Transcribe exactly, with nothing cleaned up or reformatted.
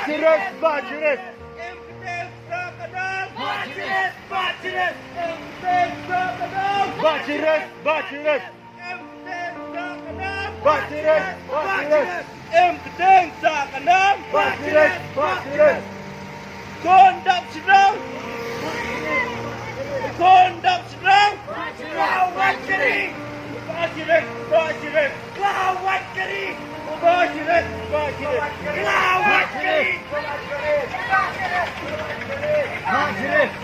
Bajiret, Bajiret. Em kdeng sa ka dam. Bajiret, Bajiret. Em kdeng sa ka dam. Bajiret, Bajiret. Em kdeng sa ka dam. Bajiret, Bajiret. Em kdeng sa ka dam. Bajiret, Bajiret. Khun dap sdang. Khun dap sdang. Bajiret, Bajiret. Bajiret, Bajiret. Bajiret, Bajiret. Bajiret, Bajiret. Bajiret.